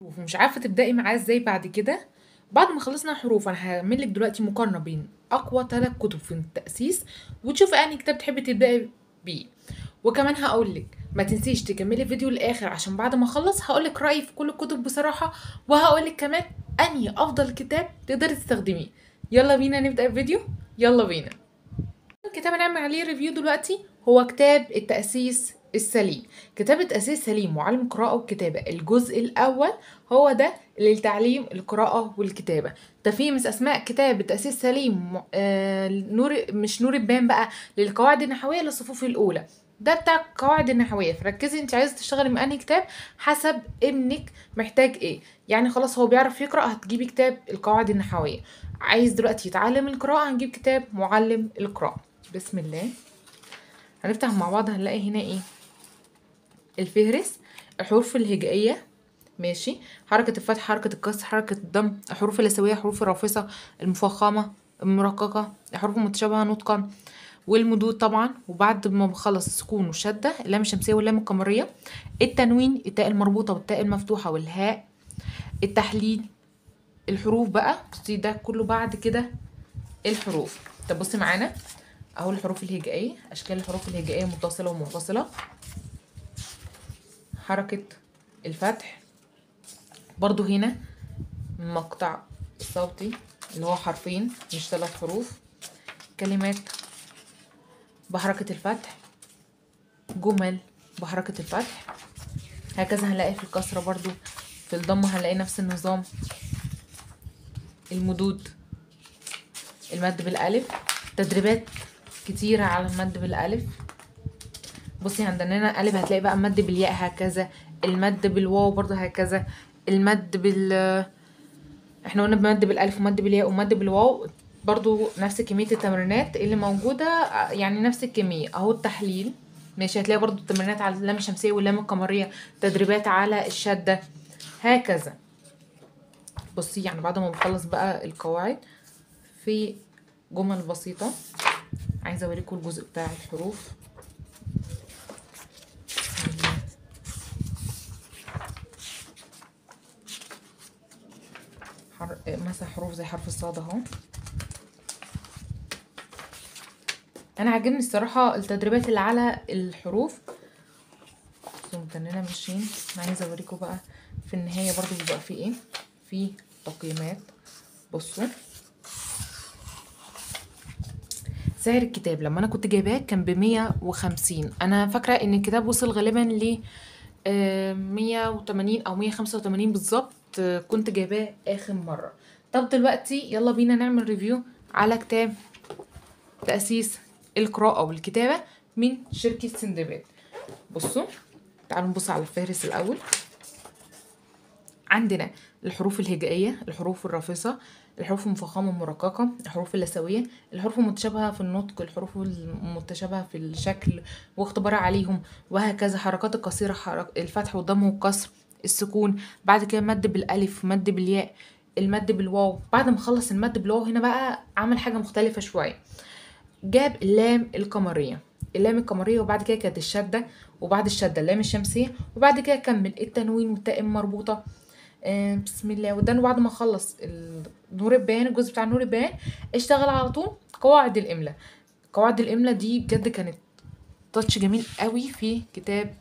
ومش عارفه تبداي معاه ازاي بعد كده. بعد ما خلصنا حروف، انا هعمل لك دلوقتي مقارنة بين اقوى 3 كتب في التاسيس، وتشوفي انهي كتاب تحبي تبداي بيه. وكمان هقول لك ما تنسيش تكملي الفيديو للاخر، عشان بعد ما اخلص هقول لك رايي في كل الكتب بصراحة، وهقول لك كمان انهي افضل كتاب تقدري تستخدميه. يلا بينا نبدا الفيديو، يلا بينا. الكتاب هنعمل عليه review دلوقتي هو كتاب التاسيس السليم. كتاب التأسيس السليم معلم القراءة والكتابة الجزء الأول، هو ده للتعليم القراءة والكتابة. ده فيه مس أسماء كتاب التأسيس السليم نور، مش نور البيان بقى، للقواعد النحوية للصفوف الأولى. ده بتاع القواعد النحوية، فركزي انت عايزة تشتغلي من أنهي كتاب حسب ابنك محتاج ايه. يعني خلاص هو بيعرف يقرأ هتجيبي كتاب القواعد النحوية، عايز دلوقتي يتعلم القراءة هنجيب كتاب معلم القراءة. بسم الله، هنفتح مع بعض، هنلاقي هنا ايه؟ الفهرس، الحروف الهجائية، ماشي، حركة الفتح، حركة الكسر، حركة الضم، الحروف اللثوية، الحروف الرافصة، المفخمة، المرققة، الحروف المتشابهة نطقا، والمدود طبعا. وبعد ما بخلص السكون والشدة، اللام الشمسية واللام القمرية، التنوين، التاء المربوطة والتاء المفتوحة والهاء، التحليل، الحروف بقى. بصي ده كله بعد كده الحروف. طب بصي معانا اهو الحروف الهجائية، اشكال الحروف الهجائية متصلة ومنفصلة، حركة الفتح برضو هنا مقطع صوتي اللي هو حرفين مش 3 حروف، كلمات بحركة الفتح، جمل بحركة الفتح، هكذا. هنلاقي في الكسرة برضو، في الضمة هنلاقي نفس النظام، المدود، المد بالألف، تدريبات كتيرة على المد بالألف. بصي عندنا ألف هتلاقي بقى المد بالياء هكذا، المد بالواو برضه هكذا، المد بال، احنا قلنا بمد بالألف ومد بالياء ومد بالواو، برضو نفس كمية التمرينات اللي موجودة، يعني نفس الكمية اهو. التحليل ماشي، هتلاقي برضو التمرينات على اللام الشمسية واللام القمرية، تدريبات على الشدة، هكذا. بصي يعني بعد ما بخلص بقى القواعد في جمل بسيطة، عايزة اوريكم الجزء بتاع الحروف. مثلا حروف زي حرف الصاد اهو. انا عاجبني الصراحة التدريبات اللي على الحروف. مستنينا ماشيين. انا عايزه اوريكم بقى في النهاية برضو بيبقى في ايه، في تقييمات. بصوا سعر الكتاب لما انا كنت جايباه كان ب150، انا فاكره ان الكتاب وصل غالبا ل 180 او 185 بالظبط، كنت جايباه اخر مرة. طب دلوقتي يلا بينا نعمل review على كتاب تأسيس القراءة والكتابة من شركة سندباد. بصوا تعالوا نبص على الفهرس الاول. عندنا الحروف الهجائية، الحروف الرافصة، الحروف المفخمة المرققة، الحروف اللثوية، الحروف المتشابهة في النطق، الحروف المتشابهة في الشكل واختبارها عليهم، وهكذا. حركات القصيرة، الفتح والضم والكسر، السكون. بعد كده مد بالألف، مد بالياء، المد بالواو. بعد ما خلص المد بالواو هنا بقى عمل حاجة مختلفة شوية، جاب اللام القمرية، اللام القمرية، وبعد كده كانت الشدة، وبعد الشدة اللام الشمسية، وبعد كده كمل التنوين والتاء المربوطة. بسم الله. وده بعد ما خلص نور البيان، الجزء بتاع نور البيان، اشتغل على طول قواعد الإملاء. قواعد الإملاء دي بجد كانت تاتش جميل قوي في كتاب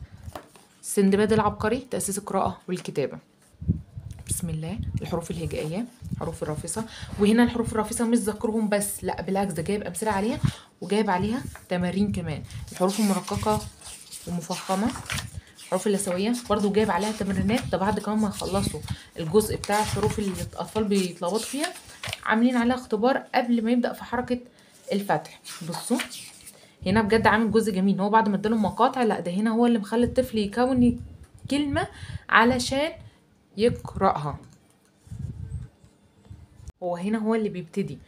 سندباد العبقري تأسيس القراءة والكتابة. بسم الله. الحروف الهجائية، حروف الرافصة، وهنا الحروف الرافصة مش ذكرهم بس، لا بالعكس ده جايب أمثلة عليها وجايب عليها تمارين كمان. الحروف المرققة ومفخمة، الحروف اللثوية برضو جايب عليها تمرينات. ده بعد كمان ما يخلصوا الجزء بتاع الحروف اللي الأطفال بيتلخبطوا فيها، عاملين عليها اختبار قبل ما يبدأ في حركة الفتح. بصوا هنا بجد عامل جزء جميل، هو بعد ما اداله مقاطع، لا ده هنا هو اللي مخلي الطفل يكون كلمة علشان يقرأها. هو هنا هو اللي بيبتدي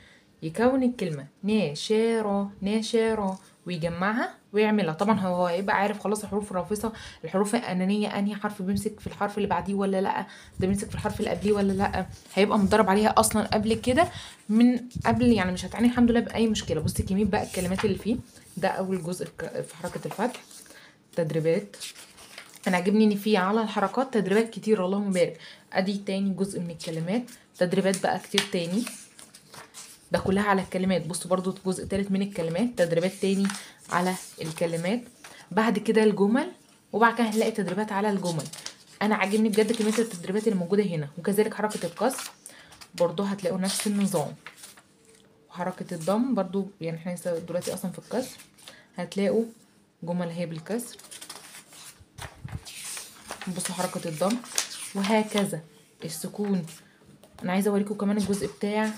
يكون الكلمة ناشرة ناشرة ويجمعها ويعملها. طبعا هو هيبقى عارف خلاص الحروف الرافصة، الحروف الأنانية، انهي حرف بيمسك في الحرف اللي بعديه ولا لا، ده بيمسك في الحرف اللي قبليه ولا لا، هيبقى متدرب عليها اصلا قبل كده، من قبل يعني مش هتعاني الحمد لله بأي مشكلة. بصي كمية بقى الكلمات اللي فيه. ده اول جزء في حركة الفتح، تدريبات. انا عاجبني ان في على الحركات تدريبات كتير اللهم بارك. ادي تاني جزء من الكلمات، تدريبات بقى كتير تاني، ده كلها على الكلمات. بصوا برضو جزء تالت من الكلمات، تدريبات تاني على الكلمات. بعد كده الجمل، وبعد كده هنلاقي تدريبات على الجمل. انا عاجبني بجد كمية التدريبات اللي موجودة هنا. وكذلك حركة الكسر برضو هتلاقوا نفس النظام، وحركه الضم برضو، يعني احنا لسه دلوقتي اصلا في الكسر، هتلاقوا جمل هي بالكسر. بصوا حركة الضم وهكذا السكون. انا عايزه اوريكم كمان الجزء بتاع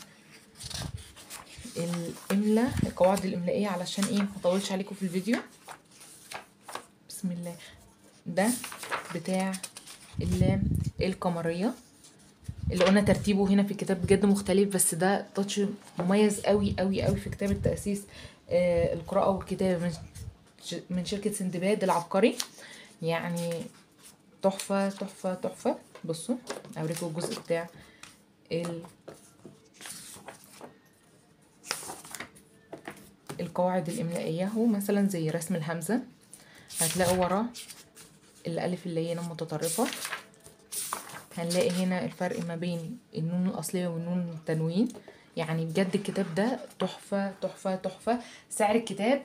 الاملاء، القواعد الاملائيه، علشان ايه ما اطولش عليكم في الفيديو. بسم الله. ده بتاع اللام القمريه اللي قلنا ترتيبه هنا في الكتاب بجد مختلف، بس ده تاتش مميز قوي قوي قوي في كتاب التأسيس القراءة والكتابة من شركة سندباد العبقري، يعني تحفة تحفة تحفة. بصوا اوريكم الجزء بتاع القواعد الإملائية. هو مثلا زي رسم الهمزة، هتلاقوا وراه الألف اللينة المتطرفة، هنلاقي هنا الفرق ما بين النون الأصلية والنون التنوين. يعني بجد الكتاب ده تحفة تحفة تحفة. سعر الكتاب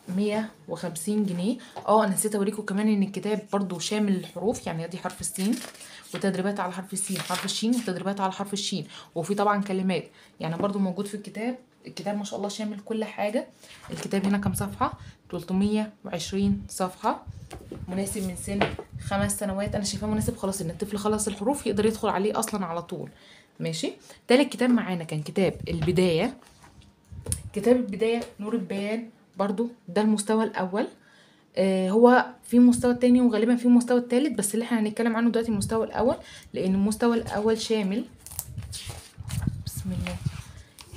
150 جنيه. انا نسيت اوريكم كمان ان الكتاب برضو شامل الحروف، يعني ادي حرف السين وتدريبات على حرف السين، حرف الشين وتدريبات على حرف الشين، وفي طبعا كلمات، يعني برضو موجود في الكتاب. الكتاب ما شاء الله شامل كل حاجة. الكتاب هنا كام صفحة؟ 320 صفحة، مناسب من سن 5 سنوات. انا شايفاه مناسب خلاص ان الطفل خلص الحروف يقدر يدخل عليه اصلا على طول. ماشي. تالت كتاب معانا كان كتاب البداية. كتاب البداية نور البيان، برضو ده المستوى الاول. هو في مستوى تاني وغالبا في مستوى التالت، بس اللي احنا هنتكلم عنه دلوقتي المستوى الاول، لان المستوى الاول شامل بسم الله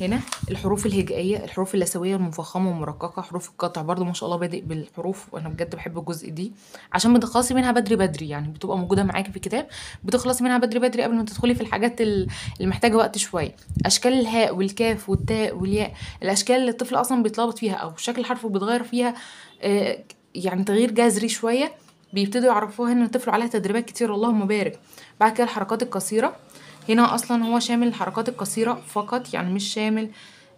هنا الحروف الهجائيه، الحروف اللثويه والمفخمه والمرققه، حروف القطع برضو ما شاء الله بادئ بالحروف، وانا بجد بحب الجزء دي عشان بتخلصي منها بدري بدري، يعني بتبقى موجودة معاكي في الكتاب، بتخلصي منها بدري بدري قبل ما تدخلي في الحاجات اللي محتاجه وقت شوية. اشكال الهاء والكاف والتاء والياء، الاشكال اللي الطفل اصلا بيتلخبط فيها او شكل الحرف بيتغير فيها، يعني تغيير جذري شوية، بيبتدوا يعرفوها ان الطفل عليها تدريبات كتير اللهم بارك. بعد كده الحركات القصيرة، هنا اصلا هو شامل الحركات القصيرة فقط، يعني مش شامل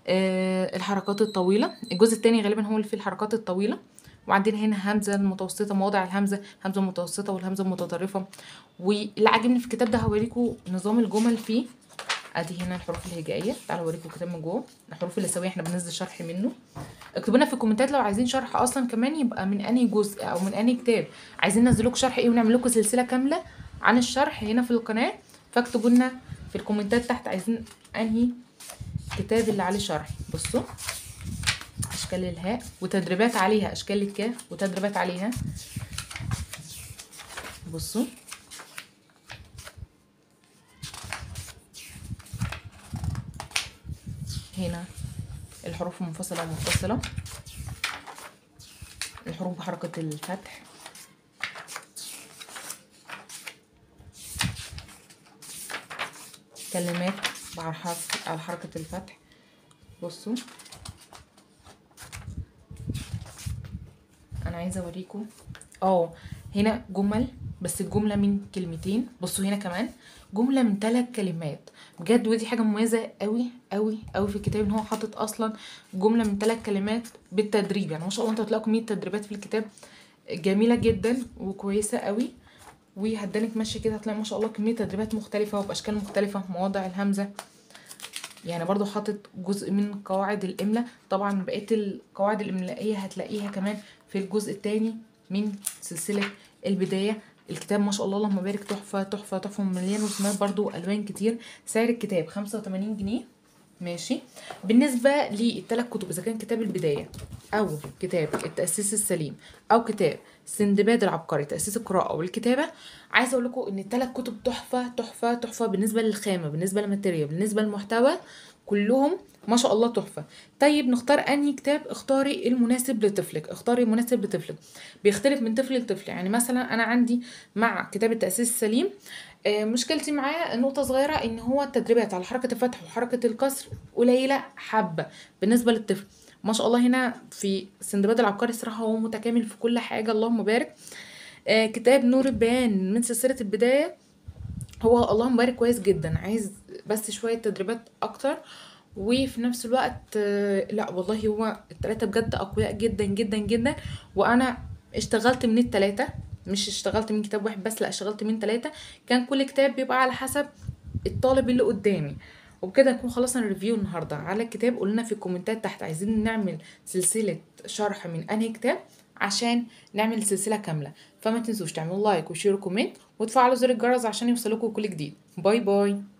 الحركات الطويلة. الجزء الثاني غالبا هو اللي فيه الحركات الطويلة. وعندنا هنا همزه المتوسطة، مواضع الهمزة، الهمزة المتوسطة والهمزة المتطرفة. واللي عاجبني في الكتاب ده هوريكم نظام الجمل فيه. ادي هنا الحروف الهجائيه، تعالوا اوريكم الكتاب من جوه. الحروف اللثويه احنا بننزل شرح منه. اكتبوا لنا في الكومنتات لو عايزين شرح اصلا كمان يبقى من انهي جزء او من انهي كتاب، عايزين ننزل لكم شرح ايه ونعمل لكم سلسلة كاملة عن الشرح هنا في القناة. فاكتبوا لنا في الكومنتات تحت عايزين انهي كتاب اللي عليه شرح. بصوا اشكال الهاء وتدريبات عليها، اشكال الكاف وتدريبات عليها. بصوا هنا الحروف المنفصلة والمتصله، الحروف بحركة الفتح، كلمات على حركة الفتح. بصوا انا عايزة اوريكم هنا جمل، بس الجملة من كلمتين. بصوا هنا كمان جملة من 3 كلمات بجد، ودي حاجة مميزة قوي قوي قوي في الكتاب، ان هو حاطط اصلا جملة من 3 كلمات بالتدريب. يعني ما شاء الله انتوا هتلاقوا كمية تدريبات في الكتاب جميلة جدا وكويسة قوي. وهدانك ماشية كده هتلاقي ما شاء الله كمية تدريبات مختلفة وباشكال مختلفة. مواضع الهمزة، يعني برضو حاطط جزء من قواعد الاملاء. طبعا بقية القواعد الاملائيه هتلاقيها كمان في الجزء الثاني من سلسلة البداية. الكتاب ما شاء الله اللهم بارك تحفة تحفة تحفة، مليان رسومات برضو والوان كتير. سعر الكتاب 85 جنيه. ماشي. بالنسبة للثلاث كتب، اذا كان كتاب البداية او كتاب التاسيس السليم او كتاب سندباد العبقري تاسيس القراءة والكتابة، عايزه اقول لكم ان الثلاث كتب تحفة تحفة تحفة بالنسبة للخامه، بالنسبة لل material، بالنسبة للمحتوى، كلهم ما شاء الله تحفة. طيب نختار انهي كتاب؟ اختاري المناسب لطفلك، اختاري المناسب لطفلك، بيختلف من طفل لطفل. يعني مثلا انا عندي مع كتاب التاسيس السليم مشكلتي معاه نقطة صغيرة، ان هو التدريبات على حركة الفتح وحركه الكسر قليله حبه بالنسبة للطفل. ما شاء الله هنا في سندباد العبقري الصراحة هو متكامل في كل حاجة اللهم بارك. كتاب نور البيان من سلسلة البداية هو اللهم بارك كويس جدا، عايز بس شوية تدريبات اكتر، وفي نفس الوقت لا والله هو التلاتة بجد اقوياء جدا جدا جدا. وانا اشتغلت من التلاتة، مش اشتغلت من كتاب واحد بس، لا اشتغلت من 3. كان كل كتاب بيبقى على حسب الطالب اللي قدامي. وبكده نكون خلصنا ال review النهارده على الكتاب. قولنا في الكومنتات تحت عايزين نعمل سلسلة شرح من انهي كتاب عشان نعمل سلسلة كاملة. فما تنسوش تعملوا like و share و comment وتفعلوا زر الجرس عشان يوصلكوا كل جديد. bye bye.